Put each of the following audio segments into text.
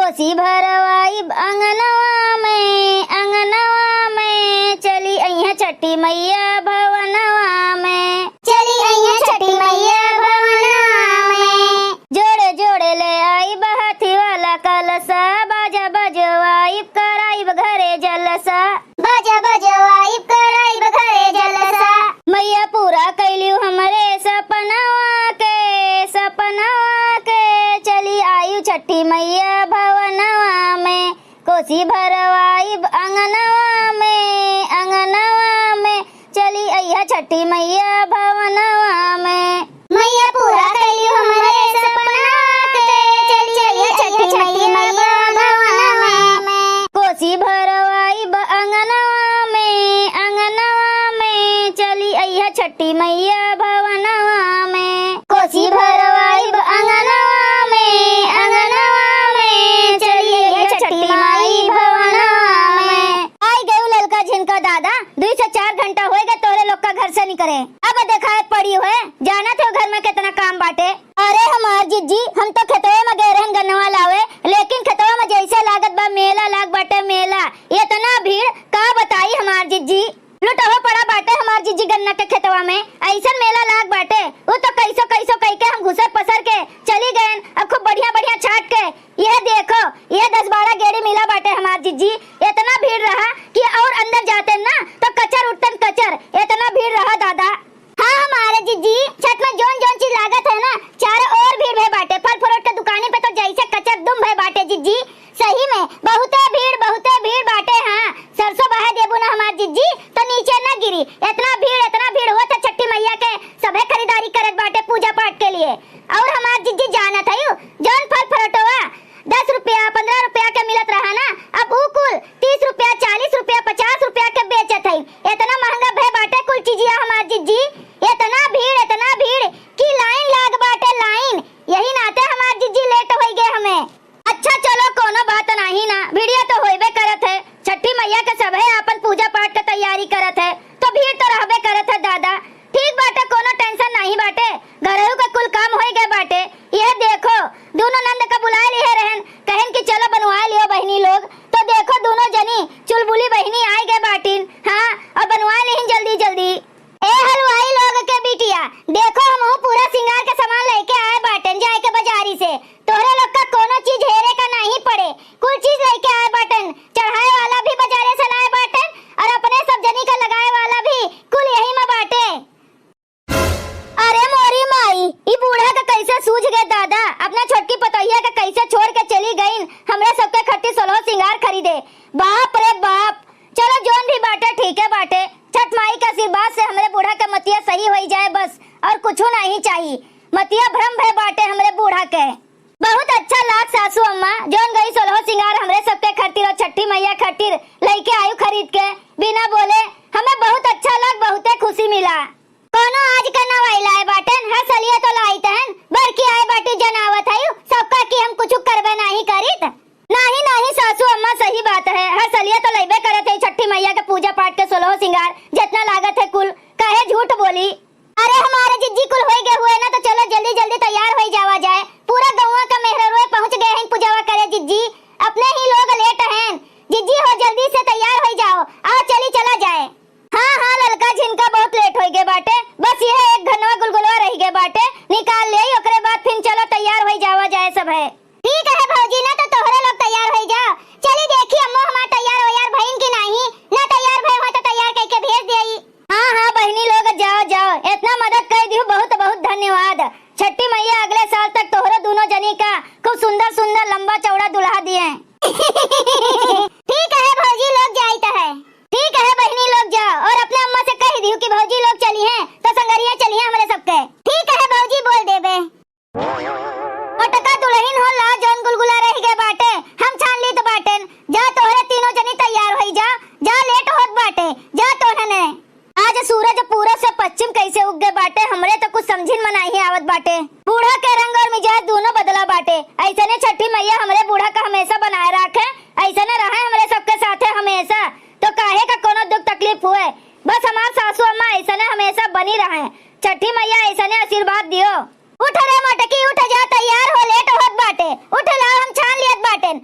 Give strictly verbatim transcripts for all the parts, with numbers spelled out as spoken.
कोसी भरवाइब अंगनवा में, अंगनवा में, चली अइहें छठी मइया भवनवा में। चली अइहें छठी मइया भवनवा में। जोड़े जोड़े ले आइब हाथी वाला कलसा, बाजा बजवाइब कराइब घरे जलसा। बाजा बजवाइब कराइब घरे जलसा। मइया पूरा कइलिउ हमरे सपनवा के, सपनवा के। चली आइउ छठी मइया भवनवा में। कोसी भरवाइब अंगनवा में, अंगनवा में। चली अइहा छठी मइया भवनवा में। मइया पूरा कइलिउ हमरे सपनवा के, चली अइहा छठी मइया भवनवा में। कोसी भरवाइब अंगनवा में, अंगनवा में, चली अइहा छठी मइया भवनवा में। कोसी भरवाइब अंगनवा में, अंगनवा में, चली अइहा छठी माई भवनवा में। आइ गइउ ललका झिनका दादा, दुइ से चार घंटा होइ गए तोहरे लोग का घर से निकरे। अब देखाए पड़ी हुए, जानत हो घर में केतना काम बाटे। अरे हमार जिज्जी, हम तो खेतवे में गए रहन गन्नवा लावे, लेकिन खेतवा में जइसे लागत बा मेला लाग बाटे मेला। एतना भीड़ का बताई हमार जिज्जी। लुटहो पड़ा बाटे हमार जिज्जी गन्ना के खेतवा में, अइसन मेला लाग बाटे। उ तो कइसो कइसो कइके हम घुसर पसर के चली गएन, अब खूब बढ़िया बढ़िया छाट के। यह देखो, यह दस बारह गेड़ी मिला बाटे हमार जिज्जी। एतना भीड़ रहा कि और अंदर जाते ना तो कचर उठतन कचर, एतना भीड़ रहा दादा। हाँ हमारे जिज्जी, छठ में जौन जौन चीज लागत है ना, चारों ओर भीड़ भय बाटे। फल फ्रूट के दुकानी पे तो जइसे कचर दुम भय बाटे जिज्जी। सही में बहुते भीड़, बहुते भीड़ बाटे। हाँ, सरसों बहा देबू ना हमार जिज्जी, तो नीचे न गिरी। एतना भीड़, एतना भीड़ होत है छठी मइया के, सभे खरीदारी करत बाटे पूजा पाठ के लिए। और हमार जिज्जी जानत हयू, जौन फल फ्रूटवा दस रुपया, पन्द्रह रुपया के मिलत रहा ना, अब उ कुल तीस रुपया, चालीस रुपया, पचास रुपया के बेचत है। एतना महंगा भय बाटे कुल चीजिया हमार जिज्जी। एतना भीड़, एतना भीड़ कि लाइन लाग बाटे लाइन। यही नाते हमार जिज्जी लेट होइ गए हमें। अच्छा चलो कोनो बात नाही ना, भिड़िया तो होइबे करत है। छठी मइया के सभे आपन पूजा पाठ के तैयारी करत है, तो भीड़ तो रहबे करत है दादा। ठीक बाटे, कोनो टेंशन नाही बाटे, घरहू के कुल काम होइ गए बाटे। यह देखो, दुनो नंद का बुलाए लिहे रहन, कहन कि चलो बनवाए लियो बहिनी लोग। तो देखो दुनो जनी चुलबुली बहिनी आइ गए बाटिन। हाँ, और बनवाए लिहिन जल्दी जल्दी। ए हलवाई लोग के बिटिया, देखो हमहू पूरा सिंगार के सामान लइके आए बाटेन जाए के बजारी से। तोहरे लोग का कोनो चीज हेरे का नाही पड़े, कुल चीज लइके आए बाटेन। चढ़ाए वाला भी बजारे से लाए बाटेन और अपने सब जनी का लगाए वाला भी कुल यही में बाटे। अरे मोरी माई, ई बूढ़ा के कइसे सूझ गए दादा, अपना छोटकी पतोहिया के कइसे छोड़ के चली गइन, हमरे सबके खट्टी सोलहो सिंगार खरीदे। बाप रे बाप। चलो जौन भी बाटे ठीके बाटे, छठ माई के आशीर्वाद से हमरे बूढ़ा के मतिया सही होइ जाए बस, और कुछू नाही चाही। मतिया भ्रम भय बाटे हमरे बूढ़ा के। बहुत अच्छा लाग सासू अम्मा, जौन गई सोलहो सिंगार हमरे सबके खातिर और छठी मइया खातिर लइके आयु खरीद के, बिना बोले। हमें बहुत अच्छा लाग, बहुते खुशी मिला। कोनो आज का नवाई लाए बाटेन, हर सलिया तो लाइत हन, बड़की आए बाटी जनावत हयू, सबका कि हम कुछ करबे नाही करित। नाही, नाही सासू अम्मा, सही बात है, हर सलिया तो लइबे करत है छठी मइया के पूजा पाठ के सोलहो सिंगार, जितना लागत है कुल, काहे झूठ बोली। अरे हमारे जिज्जी कुल होई गए हुए ना, तो चलो जल्दी जल्दी तैयार होई जावा जाए। पूरा गौवा का मेहररुए पहुँच गए हैं पूजावा करे जिज्जी, अपने ही लोग लेट हैं। जिज्जी हो जल्दी से तैयार होई जाओ, आओ चली चला जाए। हाँ हाँ ललका झिनका बहुत लेट होई गए बाटे, बस यह एक घनवा गुलगुलवा रह गए बाटे, निकाल ले ओकरे बाद फिर चलो तैयार होई जावा जाए सब है। ठीक है भौजी, ना तो तोहरे लोग तैयार होई जाओ। चली देखी अम्मो हमार तैयार वैयार भइन की नाही, ना तैयार भय हो तो तैयार करके भेज देई। हाँ हाँ बहिनी लोग जाओ जाओ, इतना मदद कर दिहु बहुत बहुत धन्यवाद। छठी मइया अगले साल तक तोहरो दोनों जनी का खूब सुंदर सुंदर लंबा चौड़ा दुल्हा दिए। ठीक है भौजी लोग जाइत है। ठीक है बहिनी लोग जाओ और अपने अम्मा से कह दिहु कि भौजी लोग चली हैं तो संगरिया चली हैं हमरे सबके। ठीक है भौजी बोल देबे। मोटका दुलहिन हो ला जौन गुलगुला रह गए बाटे, हम छान लीत बाटेन। जा तोहरे तीनों जनी तैयार होई जा, जा लेट होत बाटे, जा तोहने। आज सूरज पूरब से पश्चिम कैसे उग गए बाटे, हमरे तो कुछ समझिन में नाही आवत बाटे। बूढ़ा के रंग और मिजाज दोनों बदला बाटे। ऐसने छठी मइया हमरे बूढ़ा का हमेशा बनाए राखे, ऐसने रहे हमरे सबके साथे हमेशा। तो काहे का कोनो दुख तकलीफ हुए, बस हमार सासू अम्मा ऐसने हमेशा बनी रहे। छठी मइया ऐसने आशीर्वाद दियो। उठ रे मोटकी, उठ जा, तैयार हो, लेट होत बाटे। उठ लाओ, हम छान लियत बाटेन।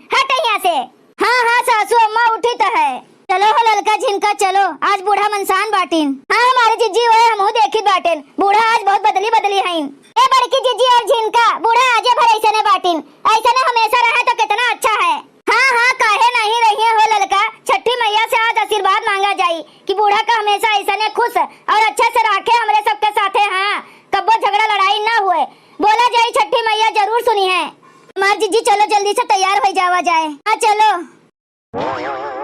आज बूढ़ा मनसान बाटिन। हाँ, हमारी जिज्जी, ओए हमहू देखित बाटिन, बूढ़ा आज बहुत बदली बदली हईन। ए बड़की जिज्जी और झिनका, बूढ़ा आजे भर ऐसने बाटिन, ऐसने हमेशा रहे तो कितना अच्छा है। हाँ, हाँ, काहे नहीं रहिए हो ललका, छठी मैया से आज आशीर्वाद मांगा जाई कि बूढ़ा का हमेशा ऐसने खुश और अच्छे से राखे हमरे सबके साथे। हाँ, कब्बो झगड़ा लड़ाई ना हुए, बोला जाई, छठी मैया जरूर सुनी है। हमार जिज्जी, चलो जल्दी से तैयार हो जावा जाए। हाँ, चलो।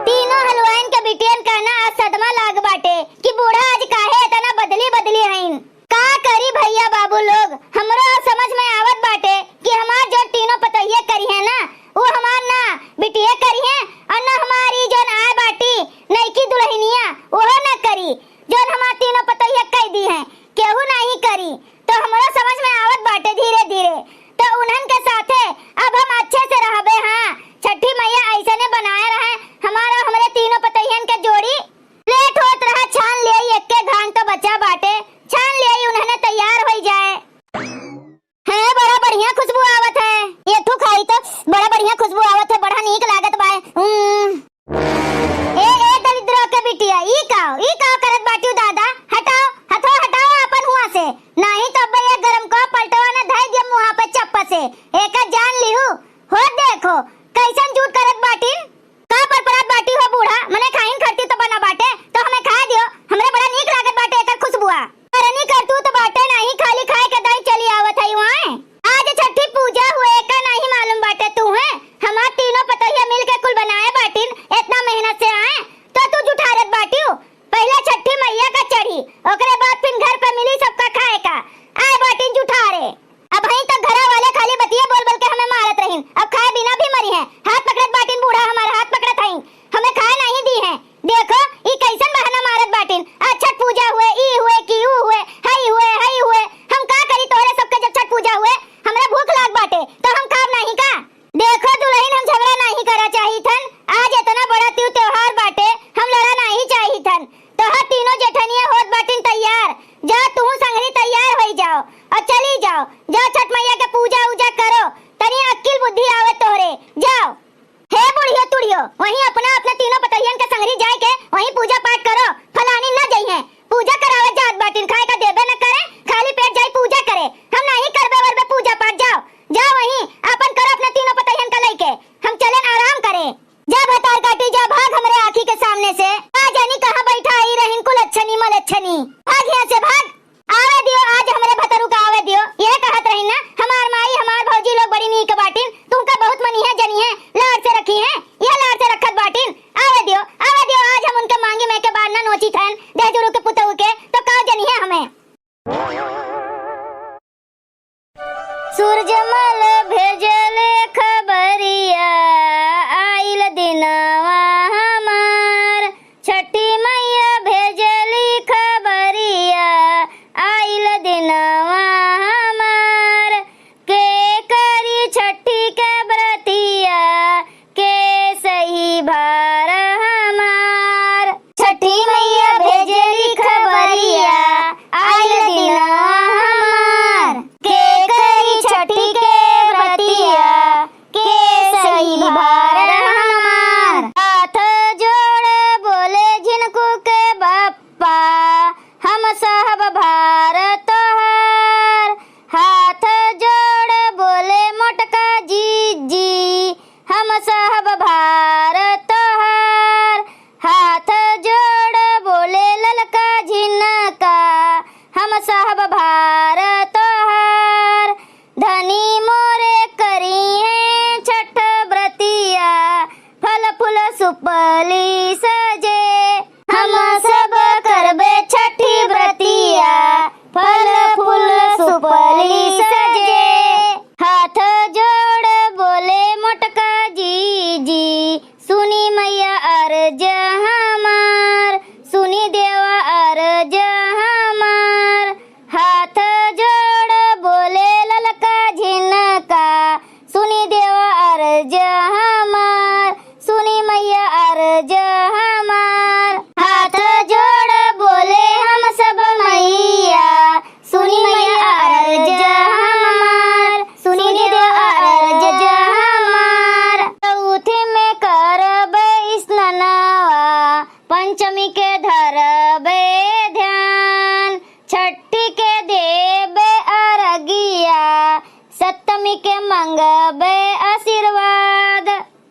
तीनों हलवाइन के बिटियन का ना आज सदमा लाग बाटे कि बूढ़ा आज काहे इतना बदली बदली हईन। का करी भैया बाबू लोग, हमरो अब समझ में आवत बाटे कि हमार जौन तीनों पतोहिया करी है ना, वो हमार ना बिटिया करी है, और ना हमारी जौन आए बाटी नईकी दुल्हनिया, वो ना करी। जौन हमार तीनों पतोहिया कह दी हैं, केहू नहीं करी, तो हमरो समझ में आवत बाटे धीरे धीरे। तो उन्हन के साथे अब हम अच्छे से रहबे। हाँ, छठी मैया ऐसने बनाए रहे हमारा, हमरे तीनों पतोहियन के जोड़ी। लेट होत रहा, छान ले, एक्के घान तो बचा बाटे, छान ले, उन्हने तैयार होई जाए। है, बड़ा बढ़िया खुशबू आवत है। ये तू खाई तो बड़ा बढ़िया खुशबू आवत है, बड़ा नीक लागत बाय। उम्म। ए, ए दरिद्रो के बिटिया, ई काव, ई काव करत बाटियो दादा? हटाओ, हथो हटाओ आपन हुआ से, नाही तो अब ये गरम को पलटवा न धई दिया मुहा पे चप्पा से। एका जान लिहू, हो देखो, कैसन जूठ करत बाटिन। का परपरात बाटी हो बूढ़ा? मने खाइन खरती तो बना बाटे, तो हमें खाए दियो। हमरे बड़ा नीक लागत बाटे एकर खुशबुआ। करनी करतूत बाटे, नाही खाली खाए के दाई चली आवत है वहाँ। आज छठी पूजा हुए का नाही मालूम बाटे तू है? हमार तीनों पतोहिया मिल के कुल बनाए बाटिन, इतना मेहनत से आए, तो तू जुठारत बाटियो। पहले छठी मैया का चढ़ी, ओकरे बाद फिर घर पे मिली सबका खाए का। आए बाटिन जुठारे। अबहीं तक घरा वाले खाली बतिये बोल बोल के हमें मारत रहिन, अब खाए बिना भी मरी हैं। हाथ पकड़त बाटिन बूढ़ा, हमार हाथ पकड़त हईं, हमें खाए नहीं दी हैं। देखो, ई कैसन बहाना मारत बाटिन, आज छठ पूजा हुए, ई हुए कि ऊ हुए, हई हुए, हई हुए। हम का करी तोहरे सबके, जब छठ पूजा हुए, हमरा भूख लाग बाटे, तो हम खाब नहीं का? देखो दुलहिन, हम झगड़ा नाहीं करा चाहित हन। आज इतना बड़ा त्यू त्योहार बाटे, हम लड़ा नाहीं चाहित हन। तोहार तीनों जेठनिया होत बाटिन तैयार, जा तू संगरी तैयार होई जाओ और चली जाओ। जा छठ मैया के पूजा उजा करो, तनी अक्किल बुद्धि आवे तोहरे। जाओ। हे बुढ़ियो तुड़ियो, वहीं अपना अपने तीनों पतोहियन के संगरी जाए के वहीं पूजा पाठ करो। फलानी न जइहें, पूजा करावे जात बाटिन, खाए का देबे न करे, खाली पेट जाई पूजा करे। हम नाहीं करबे वरबे पूजा पाठ, जाओ। जा वहीं आपन करो अपने तीनों पतोहियन का लइके, हम चलेन आराम करे। जा भतार काटी जा, भाग हमरे आँखी के सामने से। का जानी कहाँ बैठा आई रहिन कुलच्छनी मलच्छनी। भाग यहाँ से भाग। आवे दियो आज हमरे भतरू का आवे दियो। यह कहत रहिन ना, हमार माई हमार भौजी लोग बड़ी नीक बाटिन, तुमका बहुत मनिहे जनिहे, लाड़ से रखिहे, यह लाड़ से रखत बाटिन। आवे दियो, आवे दियो, आज हम उनके मांगी में के बार ना नोचित हन, दहजुरू के पुतहू के, तो का जनिहे हमें। सूरजमल भेजले खबरिया, आइल दिनवा हमार। छठी मैया भेजली खबरिया, आइल दिनवा हमार। के करी छठी के बरतिया, के सही भार हमार। छठी मैया भेजली खबरिया, आइल दिनवा हमार। के करी छठी के बरतिया, के सही भार हमार। हाथ जोड़ बोले झिनकू के बप्पा, हम सहब भार तोहार। हाथ जोड़ बोले मोटका जीजी, हम सहब भार तोहार। हाथ जोड़ बोले ललका झिनका, हम सहब भार तोहार। धनी मोरे करिहें छठ बरतिया, फल फूल सुपली सजे। हम सब करबे छठी बरतिया, फल फूल सुपली सजे। हाथ जोड़ बोले मोटका जीजी, सुनी मैया अर्ज हमार, सुनी देवा अर्ज हमार। हाथ जोड़ बोले ललका झिनका, सुनी देवा अर्ज हमार, सुनी मैया अर्ज हमार। हाथ जोड़ बोले हम सब मैया, सुनी मैया अर्ज हमार, सुनी देवा अर्ज हमार। चौथी में करब स्नानवा, पंचमी के धर अबे आशीर्वाद,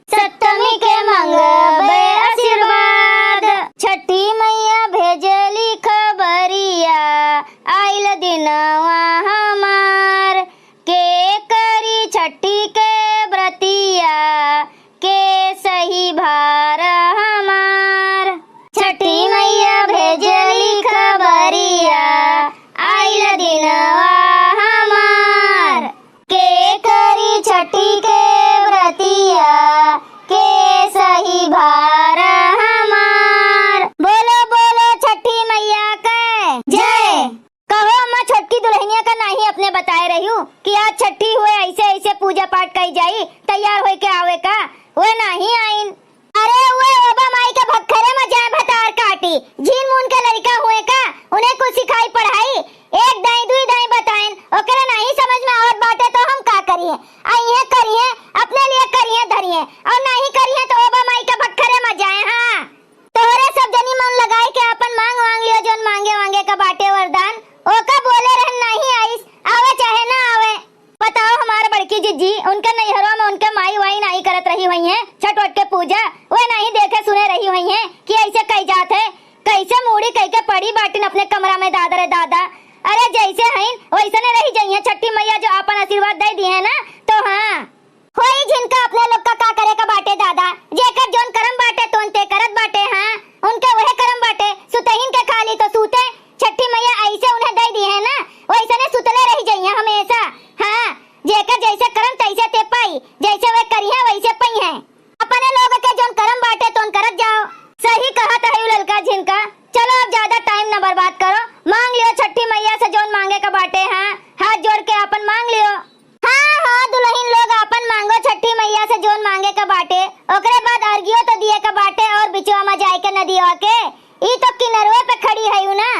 सप्तमी के मंगबे आशीर्वाद। छठी मैया भेजली खबरिया, आइल दिनवा हमार। के करी छठी के व्रतिया, के सही भार हमार। छठी मैया भेजली खबरिया, आइल दिनवा हमार। के करी छठी के व्रतिया, के सही भार हमार। बोलो, बोलो छठी मैया के जय। कहो अम्मा, छोटकी दुल्हनिया का नाहीं अपने बताए रहिउ कि आज छठी हुए, ऐसे, ऐसे पूजा पाठ कई जाई, तैयार होइके आवे का? वे नाहीं आइन। अरे, वे ओबा माई के भक्खरे में जाए भतार काटी, झीन मून के लड़िका हुए का, उन्हें कुछ सिखाई पढ़ाई, एक दाई दुई दाई बताइन, ओकरे नाहीं समझ में आवत बाटे तो हम का करिए? अइहे करिए, अपने लिए करिए धरिए, और नाहीं करिए तो ओबा माई के भक्खरे में जाए। हाँ, तोहरे सब जनी मन लगाई के आपन मांग वांग लियो, जौन मांगे वांगे का बाटे वरदान, ओका बोले रहन नाहीं आइस, आवे चाहे ना आवे। बताओ, हमार बड़की जिज्जी, उनके नैहरवा में उनके माई वाई नाहीं करत रही हुई हैं, छठ वठ के पूजा, वे नाहीं देखे सुने रही हुई हैं कि ऐसे कई जात है, कैसे मूड़ी कई के पड़ी बाटिन अपने कमरा में, दादा रे दादा। अरे, जैसे हईन, वैसने रही जइहें छठी मैया जो आपन आशीर्वाद दे दी है ना, तो हाँ। होई जिनका अपने लोग का का करे का बाटे दादा, जेकर जौन करम बाटे तौन ते करत बाटे, हाँ, उनके वहे करम बाटे, सुतहिन के खाली तो सूते, छठी मैया ऐसे उन्हें दे दी है ना, वैसने सुतले रही जइहें हमेशा। हाँ, जेकर जैसे करम तैसे ते पाई, जैसे वे करिहें वैसे पइहें। अपने लोग के जौन करम बाटे तौन करत जाओ। सही कहत है ललका झिनका। चलो अब ज्यादा टाइम ना बर्बाद करो, मांग लियो छठी मैया से जौन मांगे का बाटे, हाँ, हाथ जोड़ के आपन मांग लियो। हाँ, हाँ, दुल्हन लोग आपन मांगो छठी मैया से जौन मांगे का बाटे, ओकरे बाद अर्घियो तो दिए का बाटे और बिचवा में जाए के नदिया के, ई तो किनरवे पे खड़ी है ना।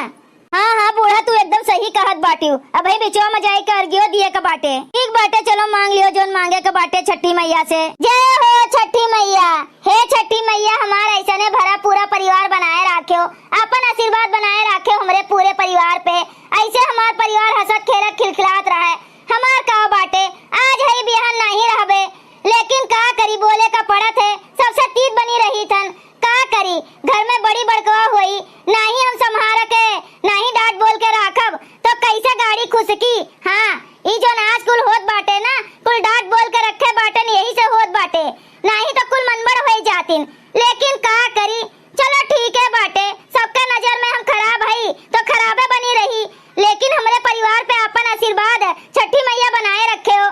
हाँ, हाँ, बूढ़ा, तू एकदम सही कहत बाटिउ। अबही बिचवा में जाए के अर्घियो दिए के बाटे। ठीक बाटे, चलो मांग लियो जौन मांगे के बाटे छठी मैया से। जय हो छठी मैया। हे छठी मैया, हमार ऐसने भरा पूरा परिवार बनाए राख्यो, आपन आशीर्वाद बनाए राख्यो हमरे पूरे परिवार पे। ऐसे हमार परिवार हंसत खेलत खिलखिलात रहे। हमार का बाटे, आज है बिहान नाहीं रहबे, लेकिन का करी, बोले का पड़त है, सबसे तीत बनी रही थन। का करी, घर में बड़ी बड़कवा होई, नाहीं हम संभार के, नाहीं डांट बोल के राखब, तो कैसे गाड़ी खुसकी? हाँ, ई जौन आज कुल होत बाटे ना, कुल डांट बोल के रखे बाटेन, यही से होत बाटे, नाहीं तो कुल मनबड़ होई जातिन। लेकिन का करी, चलो ठीक है बाटे, सबके नजर में हम खराब हई, तो खराबे बनी रही, लेकिन हमरे परिवार पे आपन आशीर्वाद छठी मैया बनाए रखे हो।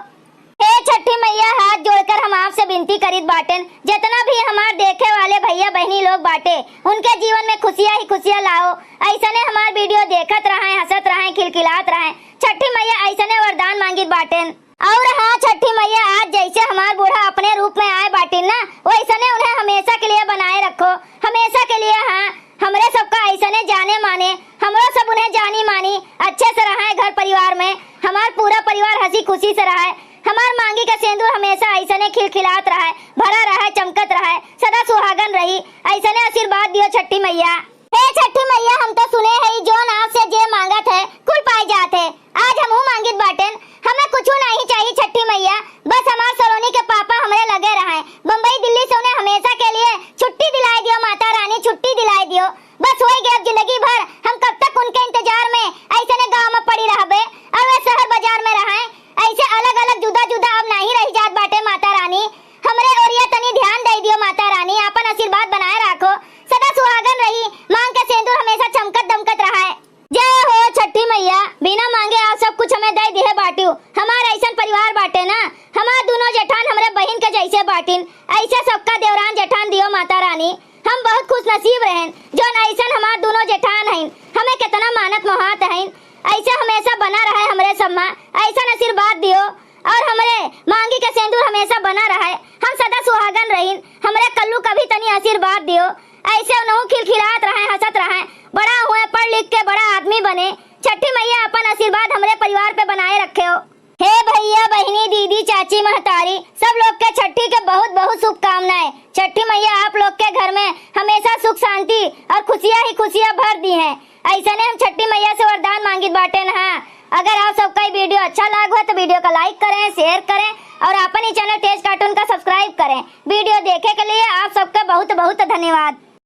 हे छठी मैया, हाथ जोड़कर हम आपसे विनती करित बाटेन, जितना भी हमार देखे वाले भैया बहिनी लोग बाटे, उनके जीवन में खुशियाँ ही खुशियाँ लाओ। ऐसने हमार वीडियो देखत रहें, हंसत रहें, खिलखिलात रहें। छठी मैया ऐसने वरदान मांगित बाटेन। और हाँ छठी मैया, आज जैसे हमार बूढ़ा अपने रूप में आए बाटिन ना, वैसने उन्हें हमेशा के लिए बनाए रखो, हमेशा के लिए। हाँ, हमरे सबका ऐसने जाने माने, हमरो सब उन्हें जानी मानी, अच्छे से रहे घर परिवार में, हमार पूरा परिवार हंसी खुशी से रहे, हमार मांगी का सेंदूर हमेशा ऐसने खिलखिलात रहे, भरा रहे, चमकत रहे, सदा सुहागन रही, ऐसने आशीर्वाद दियो छठी मैया। हे छठी मैया, हम तो सुने हई जौन आपसे जे मांगत है कुल पाए जात है। आज हमहू मांगित बाटेन, हमें कुछू नाहीं चाही छठी मैया, बस हमार सलोनी के पापा हमरे लगे रहें। बम्बई दिल्ली से उन्हें हमेशा के लिए छुट्टी दिलाए दियो माता रानी, छुट्टी दिलाए दियो। बस होई गए अब जिंदगी भर, हम कब तक उनके इंतजार में ऐसने गाँव में पड़ी रहबे और वे शहर बाजार में रहें, ऐसे अलग अलग जुदा जुदा अब नाहीं रही जात बाटे माता रानी। हमरे ओरिया तनी ध्यान दे दियो माता रानी, आपन आशीर्वाद बनाए राखो, सदा सुहागन रही, मांग के सेंदूर हमेशा चमकत दमकत रहे। जय हो छठी मैया, बिना मांगे आप सब कुछ हमें दे दिहे बाटिउ। हमार ऐसन परिवार बाटे ना, हमार दुनो जेठान हमरे बहिन के जैसे बाटिन, ऐसे सबका देवरान जेठान दियो माता रानी। हम बहुत खुश नसीब रहेन जौन ऐसन हमार दुनो जेठान हईन, हमें कितना मानत मोहात हईन। ऐसे हमेशा बना रहे हमरे सब मा, ऐसन आशीर्वाद दियो और हमरे मांगी के सेंदूर हमेशा बना रहे, हम सदा सुहागन रहीन। हमरे कल्लू का भी तनी आशीर्वाद दियो, ऐसे उनहू खिलखिलात रहे, हंसत रहे, बड़ा हुए, पढ़ लिख के बड़ा आदमी बने। छठी मैया अपन आशीर्वाद हमरे परिवार पे बनाए रखे हो। हे भैया, बहिनी, दीदी, चाची, महतारी, सब लोग के छठी के बहुत बहुत शुभकामनाएं। छठी मैया आप लोग के घर में हमेशा सुख शांति और खुशियां ही खुशियां भर दिहें। ऐसने हम छठी मैया से वरदान मांगित बाटेन। हाँ, अगर आप सबका ई वीडियो अच्छा लाग हो तो वीडियो का like करें, share करें और आपन ई चैनल तेज कार्टून का सब्सक्राइब करें। वीडियो देखे के लिए आप सबके बहुत बहुत धन्यवाद।